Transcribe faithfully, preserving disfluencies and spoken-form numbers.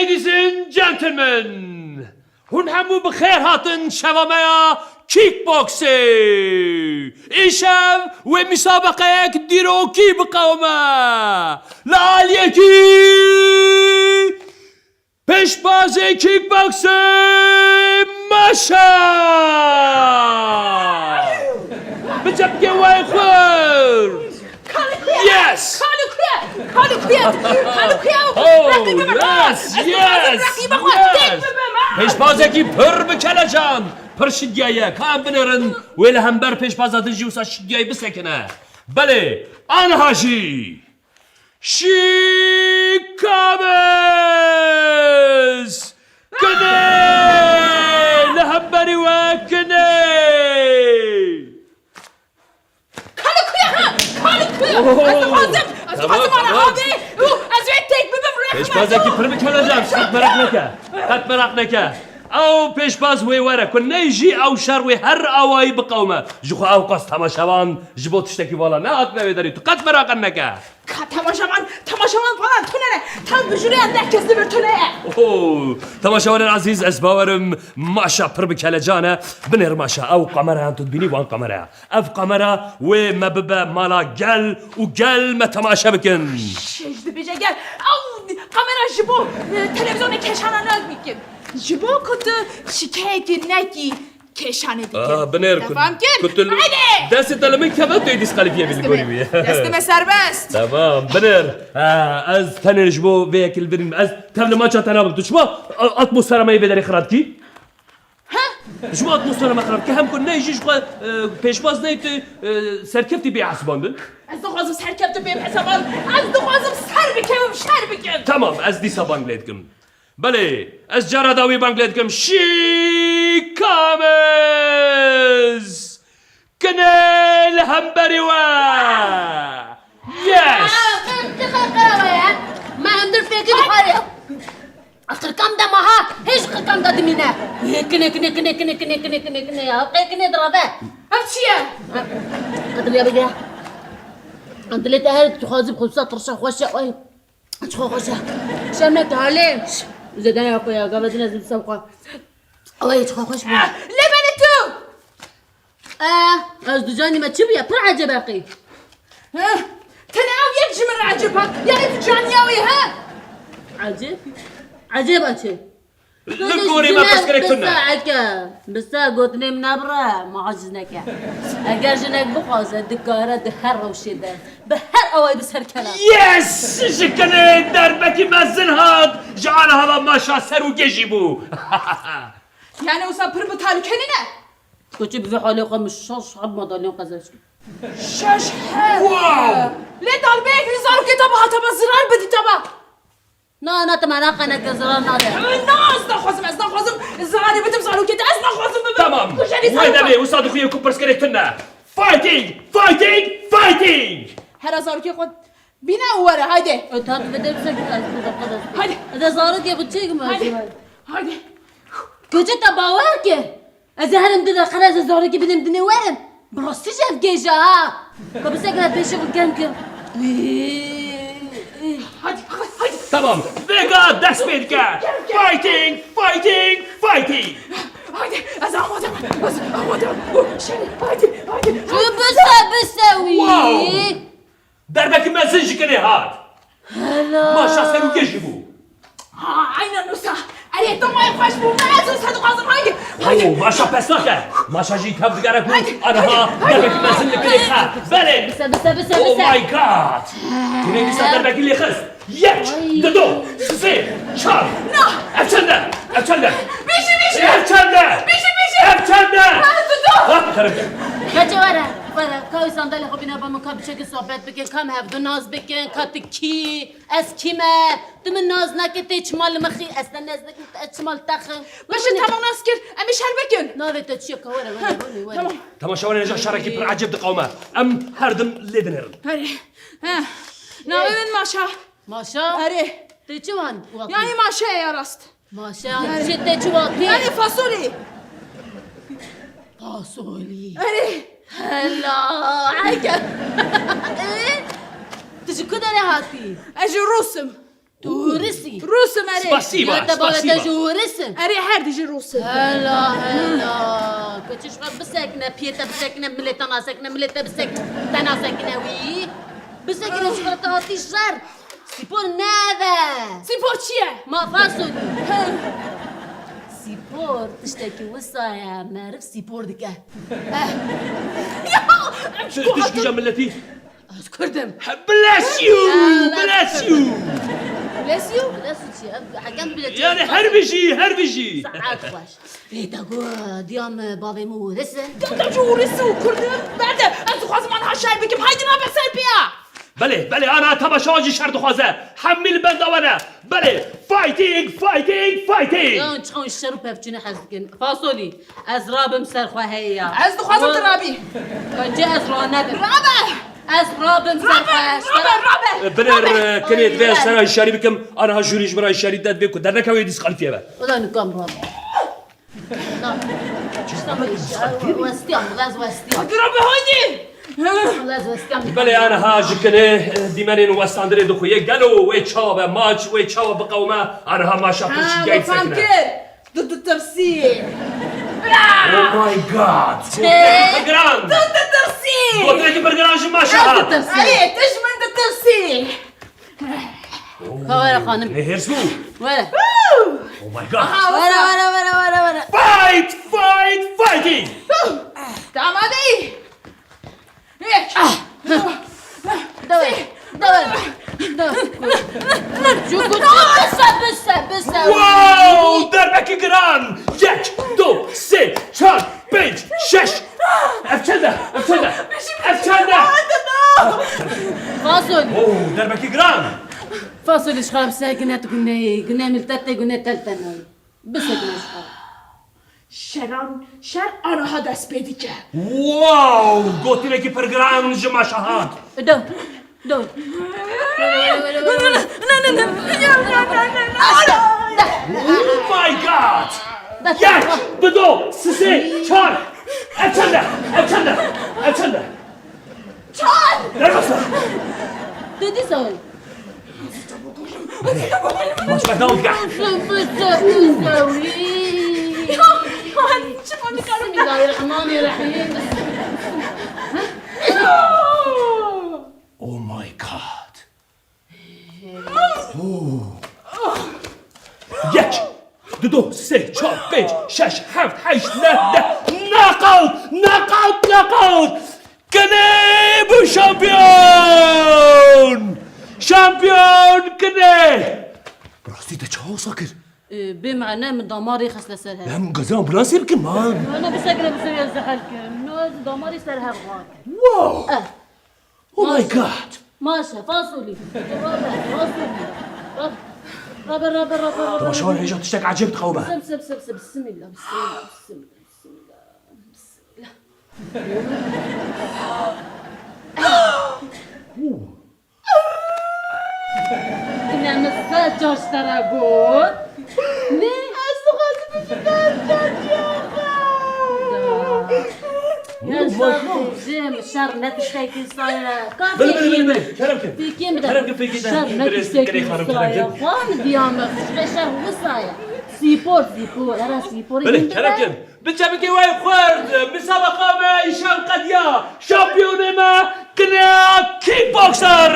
Ladies and gentlemen, hûn hemû bi xêr hatin şeva me ya kickboxê. Îşev wê misabeqeyek dîrokî biqewime. Li aliyekî pêşbazê kickboxê Maşa! Bi çepkê wê xurt! Yes! Kalukuya! Kalukuya! Kalukuya! Oh, yes, yes, yes! Pêşbazekî pir bi kelecan, pir şidya ye. Ka em binêrin, wê li hember pêşbaza din jî wisa şidyayî bisekine. Belê, aniha jî. Şîkamez! Kinê! Li hemberî we kinê! Kalukuya ha! Kalukuya! Oh! Ez dixwazim, ez dixwazim ana avê û ez wê têk bibim rêxim. Pêşbazekî pir bi kelecan, qet meraq neke. Qet meraq neke. Ew pêşbaz wê were, ku ney jî ew şer wê her awayî biqewime. Ji xwe ew qas temaşevan ji bo tiştekî vala nehatine wê derî. Tu qet meraqan neke. Ka temaşevan, temaşevan falan tune ne. Tam bi jûreya deh kes li vir tune ye. Oho, temaşevanên ezîz, ez bawerim Maşa pir bi kelecan e. Binêr Maşa, ew kamereyan tu dibînî, wan kamereya. Ev kamera wê me bibe mala gel û gel me temaşe bikin. Şêj dibêje gel. Ew kamera ji bo, e, televîzyonê keşana ne bikin. Ji bo ku tu şikeyekê nekî keşanê dikin. Aa, binêr ku, Te fam kir? Ku tu li, Haydi! Destê te li min keve, tu êdî qelibiyê bî li gorî wî. Destê me serbest. Tamam, binêr. Ha, ez tenê ji bo vê yekê li vir nîm. Ez tev li maça te nabim. Tu çima, a, atmosfera me yê vê derê xirab kî? He? Ji bo atmosfera me xirab kî. Hem ku ney jî ji xwe, e, pêşbaz ney tu, e, serkeftî bê esibandin. Ez dixwazim serkeftin bêm hesabandin. Ez dixwazim ser bikevim, şer bikim. Tamam, ez dîsa bang lê dikim. Belê, ez cara dawî bang lê dikim. Şîkamez! Kinê li hemberî we! Yes! Qirkam de maha, hêj qirkam de dimîne. Kinê, kinê, kinê ya. Qê kinê dirave. Ev çi ye? Qediliya bigire. Dilê te her dixwazî xwe wisa tirşa xweş e, ay. Çiqo xweş e. Şerm neke halê. Zêde ya xwe ya, gava din ez wisa xwe. Ay, çiqo xweş bû. Lê benê tu! Eh, ez dicanî me çi bûye? Pir ecêb e qey. Heh, tenê ew yek ji min re ecêb hat. Yanî tu caniya wê, he? Ecêb? Ecêb e çi? Li gorî me pirsgirêk tune. Bi se eke, bi se gotinê min nebire, ma aciz neke. Eger jinek bixwaze, dikare di her rewşê de, bi her awayî bi ser kela. Yes! Ji kinê derbekî mezin hat, ji ana hava Maşa ser û gêjî bû. Yani wisa pir bi talûke nîne? Koçî bi vê halê xwe min şeş heb madalyon qezenç kir. Şeş heb? Wow! Lê darbeyek li zarokê te biha te ba zirar bidî te ba. Na, na, tu meraqe neke, zirar nade. Na, ez naxwazim, ez naxwazim zirarê bidim zarokê te, ez naxwazim bibim. Tamam. Kujerî zarokê. Wê demê wisa dixuye ku pirsgirêk tune. Fighting! Fighting! Fighting! Hera zarokê xwe bîne û were, haydi. E, tam tu vê de bisekî, ez bi dakika dest. Haydi. Ez ê zarokê xwe çêkim ez. Haydi. Haydi. Keçe te bawer ke. Ez ê herim di deqe ez ê zarokê bidim dinê werim. Bi rastî jî ev gêj e ha. Ka bisekine pêşî xwe germ kim. Hadi, hadi, hadi. Tamam. Vêga dest pê dike. Fighting, fighting, fighting. Hadi, ez amade me. Ez amade me. Şerî, hadi, hadi. Bise, bise wî. Wow. Derbekî mezin ji kinê hat. Hela. Maşa ser û gêjî bû. Ha, aynen wisa. Erê, tamam, xweş bû. Ez wisa dixwazim, haydi. Haydi. Oo, Maşa pes nake. Maşa jî tev digere ku aniha derbekî mezin li kinê hat. Belê. Bise, bise, bise, bise. Oh my God. Kinê wisa derbekî lê xist. Yek, dido, sê, çar. Na. Ev çend e? Ev çend e? Bêjî, bêjî. Ev çend e? Bêjî, bêjî. Ev çend e? Ha, dido. Ha, xerib. Keçe were, were. Ka wî sandalê xwe bîne ba min, ka biçekin sohbet bikin, ka em hevdu nas bikin, ka tu kî, ez kî me, tu min nas nake, tê çima li min xî, ez te nas nakim, ez çima li te xim. Baş e, tamam nas kir, em ê şer bikin. Navê te çi ye, ka were, were, were, were. Tamam. Temaşevanên hêja, şerekî pir ecêb diqewime. Em her dim lê dinêrin. Herê. He. Navê min Maşa. Maşa? Erê. Tê çi wan? Yani maşe ya rast. Maşe ya, çi tê çi wan? Yani fasolê. Fasolî. Erê. Hela, eke. E? Tu ji ku derê hatî? Ez ji Rûs im. Tu hûris î. Rûs im erê. Spasiba, Ya te bavê te spasiba. Jî hûris im. Erê, her dijî rûs im. Hela, hela. Keçi ji xwe bisekine, piyê te bisekine, milê te nasekine, milê te bisekine, te nasekine wî. Bisekine ji xwe te hatî şer. Spor neve. Spor çi ye? Ma fasolî. Spor tiştekî wisa ye, meriv spor dike. Eh. Ya, em Çi, ji tişkî ja milletî? Ez Kurd im. Bless you! Bless you! Bless you? Bless you çi? Ev hekem bile çi? Yani her bijî, her bijî. Saet xweş. Vê te got, diya min bavê min hûris e. Diya te jî hûris û Kurd e. Berde, ez dixwazim aniha şer bikim. Haydi rabe ser piya. Belê, belê, ana temaşa jî şer dixwaze. Hemî li benda we ne. Belê, fighting, fighting, fighting. Ya, çawa şer û pevçûnê hez dikin. Fasolî, ez rabim ser xwe heye ya. Ez dixwazim tu rabî. Bence ez ranebim. Rabe! Ez rabim ser xwe. Rabe, rabe, rabe. Binêr, e, kinê divê ez sera şerî bikim. Aniha jûrî ji min re şerî de divê ku dernekewê dîskalîfiye be. Wela nikam rabe. Na. Westiyan, ez westiyan. Hadi rabe, haydi. Ez westiyan. Belê aniha ji kinê, e, dîmenên westandirê dixuye. Gelo wê çawa be maç, wê çawa biqewime? Aniha maça Ha, pir çi geyt fam sekine. Kir. Tu ditirsî. Oh my God! Çê? Gotinekî pir giran! Tu ditirsî. Gotinekî pir giran ji maşa Ez ha! Ditirsî. Erê, tu ji min ditirsî. Ka were xanim. Ne hêrs bû? Were. Oh my God! Aha, Were, were, were, were, were. Fight! Fight! Fighting! Tu amadeyî? Yek. Ah! Daway, daway, daway. Çukur, bise, bise, bise. Wow! Derbekî giran! Yek, du, sê, çar, pênc, şeş. Ev çend e? Ev çend e? Ev çend e? Fasolî. Oh, derbekî giran! Fasolî ji xwe bise, gune tu gune, gune miltet te, gune tel te ne. Bisekine ji xwe. Şeran, şer aniha dest pê dike. Wow! Gotinekî pir giran ji maşa hat. Do, do. Oh my God! Yek, du, sê, çar. Ev çend e? Ev çend e? Ev çend e? Çar! Derbas e! Tu dîsa wî. Maç berdewam dike. Bismillahirrahmanirrahim. Oh my God. Oh. Yek, du, sê, çar, pênc, şeş, heft, heşt, neh, deh. Knockout! Knockout! Knockout! Kinê bû şampiyon! Şampiyon Kinê! Bi rastî te çawa wisa kir? Ee, bê mane min damarê xiste ser hev. Em gazê ambulansê bikin, man. Mane bisekine bi ser zehel kim. No, ez damarê ser hev xwar. Wow! Eh. Oh my God! Maşe, fasolî. Rabe, fasolî. Rabe, rabe, rabe, rabe. Temaşevan hêja tiştek ecêb dixewime. Sib, sib, sib, sib. Bismillah, bismillah, bismillah, bismillah, bismillah. Dîne min sed car ji te re got. Ne? Ez dixwazim bibim car ciya xwe. Ya şer dibêjim, şer ne tiştekî wisa ye. Ka Belê, belê, belê, belê. Kerem kin. Fêkê min de. Kerem kin, fêkê de. Şer ne Belê, tiştekî kerê xanim, wisa kerem ye. kin. Xwe min diya min, ji xwe şer wisa ye. Spor, spor, era sporê Belê, min kerem dibe. kin. Biçe bike wey xwerd, misabaqa me îşan qediya, şampiyonê me Kinê kickboxer!